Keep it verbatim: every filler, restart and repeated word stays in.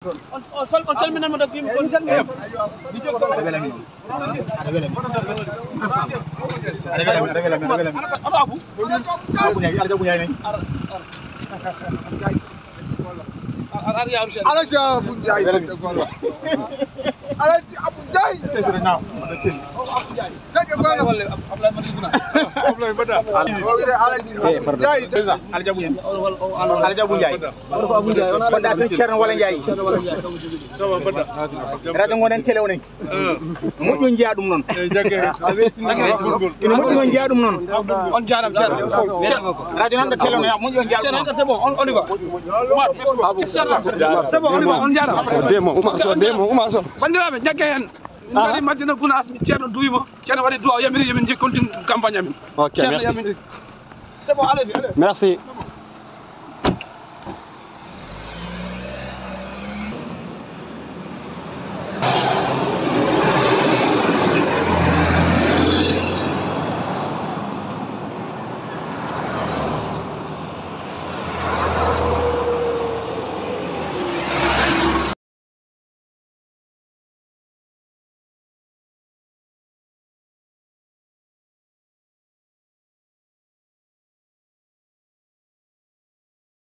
On, on sal-, on calminama, daggu yimɓe kon. Aɗa welami noon. Aɗa welami. Aɗa welami, aɗa welami, aɗa welami. Oto Abu. Abu Ndiaye, Abu Ndiaye. Ar, ar. Ar, ar, ya, monsieur. Alaji Abu Ndiaye. Alaji Abu Ndiaye. Jaɓe golle. Ablaye Madina. Ablaye Madina. O wiide Alaji Abu Ndiaye. Alaji Abu Ndiaye. Alaji Abu Ndiaye. Fondation Ceerno Wala Ndiaye. Radio ngonen, télé onen. Moƴƴo njiya ɗum noon. Ina moƴƴi noon njiya ɗum noon. On jaaraama, Ceerno. Radio nan ɗo, télé onen, moƴƴo njiya ɗum noon. C'est bon, on, on y va. Ceerno, c'est bon, on y va, on jaaraama. Demo, Oumar Sow, demo, Oumar Sow. Banndiraaɓe, njagge heen. Min ngari Madina Gounass, mi Ceerno duwii mo. Ceerno waɗi duwaaw, yamiri, yo min nji-, continue campagne amin. Ok, Ceerno merci. Yamiri. C'est bon, allez-y, allez. Merci.